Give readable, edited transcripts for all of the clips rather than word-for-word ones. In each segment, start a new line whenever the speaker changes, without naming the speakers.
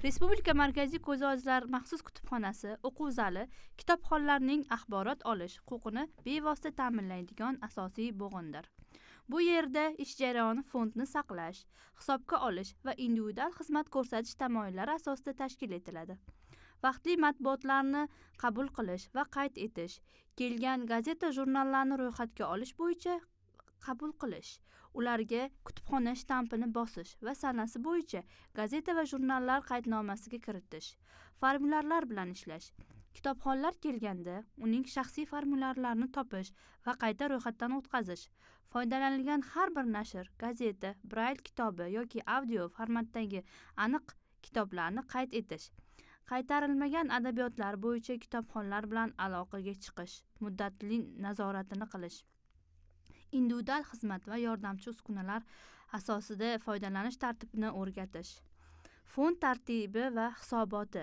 Respublika markaziy ko'zi ojizlar maxsus kutubxonasi o'quv zali kitobxonlarning axborot olish huquqini bevosita ta'minlaydigan asosiy bo'g'indir. Bu yerda ish jarayoni fondni saqlash, hisobga olish va individual xizmat ko'rsatish tamoyillari asosida tashkil etiladi. Vaqtli matbuotlarni qabul qilish va qayd etish, kelgan gazeta, jurnallarni ro'yxatga olish bo'yicha qabul qilish, ularga kutubxona shtampini bosish va sanasi bo'yicha gazeta va jurnallar qaydnomasiga kiritish, formulyarlar bilan ishlash, kitobxonlar kelganda uning shaxsiy formulyarlarini topish va qayta ro'yxatdan o'tkazish, foydalanilgan har bir nashr, gazeta, brayl kitobi yoki audio formatdagi aniq kitoblarni qayd etish, qaytarilmagan adabiyotlar bo'yicha kitobxonlar bilan aloqaga chiqish, muddatli nazoratini qilish, individual xizmat va yordamchi uskunalar asosida foydalanish tartibini o'rgatish, fond tartibi va hisoboti,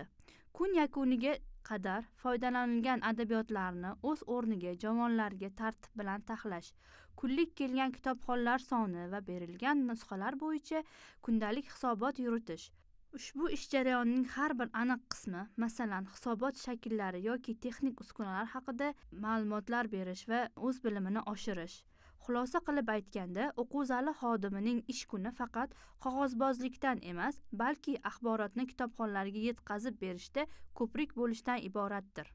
kun yakuniga qadar foydalanilgan adabiyotlarni o'z o'rniga javonlarga tartib bilan taxlash, kunlik kelgan kitobxonlar soni va berilgan nusxalar bo'yicha kundalik hisobot yuritish. Ushbu ish jarayonining har bir aniq qismi, masalan, hisobot shakllari yoki texnik uskunalar haqida ma'lumotlar berish va o'z bilimini oshirish. Xulosa qilib aytganda, o'quv zali xodimining ish kuni faqat qog'ozbozlikdan emas, balki axborotni kitobxonlarga yetkazib berishda ko'prik bo'lishdan iboratdir.